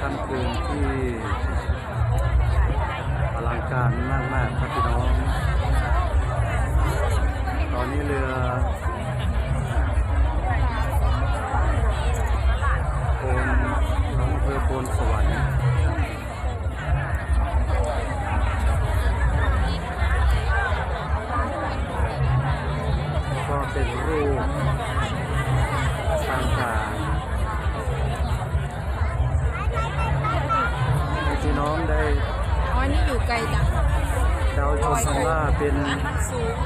ຄ່ຳຄືນທີ່ອະລັງການມາກໆ ຄັບພີ່ນ້ອງ. ຕອນນີ້ເຮືອໂພນ ຂອງອຳເພີໂພນສະຫວັນ ກໍເປັນຮູບຕ່າງໆ ໃຫ້ພີ່ນ້ອງໄດ້ ອໍ ອັນນີ້ຢູ່ໄກຈັງ ເດົາຊົມກັນວ່າເປັນ ມັນສູງ.